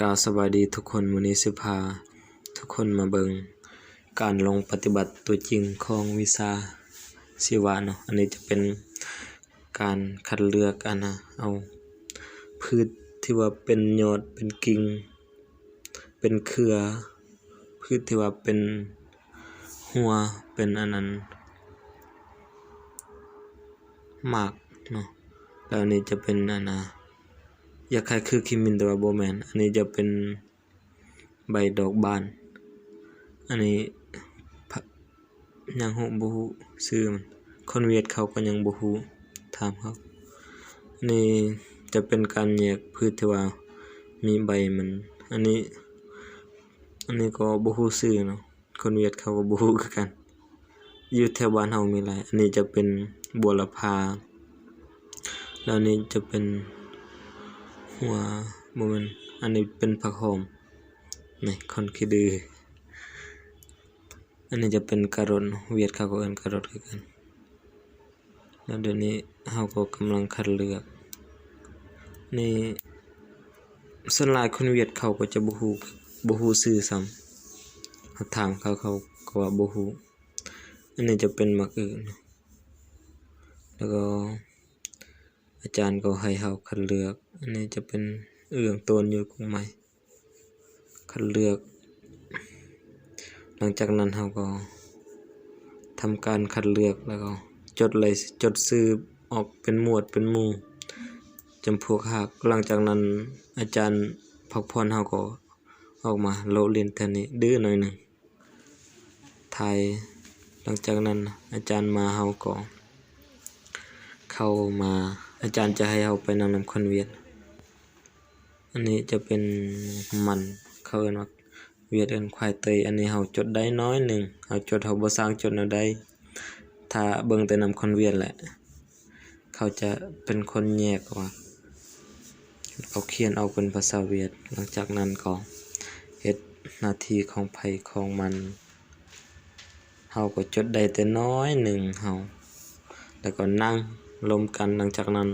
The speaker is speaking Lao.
ກ່າວສະບາຍດີທຸກຄົນ, ມື້ນີ້ຊິພາທຸກຄົນມາເບິ່ງການລົງປະຕິບັດຕົວຈິງຂອງວິຊາຊີວະເນາະ. ອັນນີ້ຈະເປັນການຄັດເລືອກ ອັນນະ ເອົາພືດທີ່ວ່າເປັນຍອດ ເປັນກິ່ງ ເປັນເຄືອ, ພືດທີ່ວ່າເປັນຫົວ ເປັນອັນນັ້ນ ໝາກເນາະ. ແລ້ວອັນນີ້ຈະເປັນອັນນະ ຢາກໃຫ້ຄືຄີມິນ ແຕ່ວ່າບໍ່ແມ່ນ. ອັນນີ້ຈະເປັນໃບດອກບານ. ອັນນີ້ ພະ ຍັງຮູ້ ບໍ່ຮູ້ຊື່ມັນ, ຄົນຫວຽດເຂົາກໍຍັງບໍ່ຮູ້, ຖາມເຂົາ. ອັນນີ້ຈະເປັນການແຍກພືດທີ່ວ່າມີໃບມັນ. ອັນນີ້ ອັນນີ້ກໍບໍ່ຮູ້ຊື່ເນາະ, ຄົນຫວຽດເຂົາກໍບໍ່ຮູ້ຄືກັນ. ຢູ່ແຖວບ້ານເຮົາມີຫຼາຍ. ອັນນີ້ຈະເປັນບົວລະພາ, ແລ້ວນີ້ຈະເປັນຫົວ ບໍ່ແມ່ນ, ອັນນີ້ເປັນຜັກຫອມ. ນີ້ ຄົນຂີ້ດື້. ອັນນີ້ຈະເປັນກາຣົດ, ຫວຽດເຂົາກໍເອີ້ນກາຣົດຄືກັນ. ແລ້ວດຽວນີ້ເຮົາກໍກຳລັງຄັດເລືອກ. ນີ້ ສ່ວນຫຼາຍຄົນຫວຽດເຂົາກໍຈະບໍ່ຮູ້ ບໍ່ຮູ້ຊື່ຊ້ຳ. ເຮົາຖາມເຂົາ ເຂົາກໍວ່າບໍ່ຮູ້. ອັນນີ້ຈະເປັນໝາກອຶນະ, ແລ້ວກໍອາຈານກໍໃຫ້ເຮົາຄັດເລືອກ. ອັນນີ້ຈະເປັນອຶ່ງ ຕົ້ນຢູ່ກົກໄມ້. ຄັດເລືອກ. ຫຼັງຈາກນັ້ນເຮົາກໍທຳການຄັດເລືອກ ແລ້ວກໍຈົດລາຍ ຈົດຊື່ອອກເປັນໝວດເປັນໝູ່ ຈຳພວກຮາກ. ຫຼັງຈາກນັ້ນອາຈານພັກຜ່ອນ ເຮົາກໍອອກມາໂລະຫຼິ້ນແຖວນີ້ດື້ໜ້ອຍໜຶ່ງ. ທ້າຍ ຫຼັງຈາກນັ້ນອາຈານມາ ເຮົາກໍເຂົ້າມາ, ອາຈານຈະໃຫ້ເຮົາໄປນັ່ງນຳຄົນຫວຽດ. ອັນນີ້ຈະເປັນມັນ, ເຂົາເອີ້ນວ່າ ຫວຽດເອີ້ນຄວາຍເຕີຍ. ອັນນີ້ເຮົາຈົດໄດ້ໜ້ອຍໜຶ່ງ, ເຮົາຈົດ ເຮົາບໍ່ຊ່າງຈົດແນວໃດ. ຖ້າເບິ່ງແຕ່ນຳຄົນຫວຽດແຫຼະ ເຂົາຈະເປັນຄົນແຍກວ່າ ເຂົາຂຽນອອກເປັນພາສາຫວຽດ. ຫຼັງຈາກນັ້ນກໍເຮັດໜ້າທີ່ຂອງໃຜຂອງມັນ. ເຮົາກໍຈົດໄດ້ແຕ່ໜ້ອຍໜຶ່ງເຮົາ, ແລ້ວກໍນັ່ງລົມກັນ. ຫຼັງຈາກນັ້ນ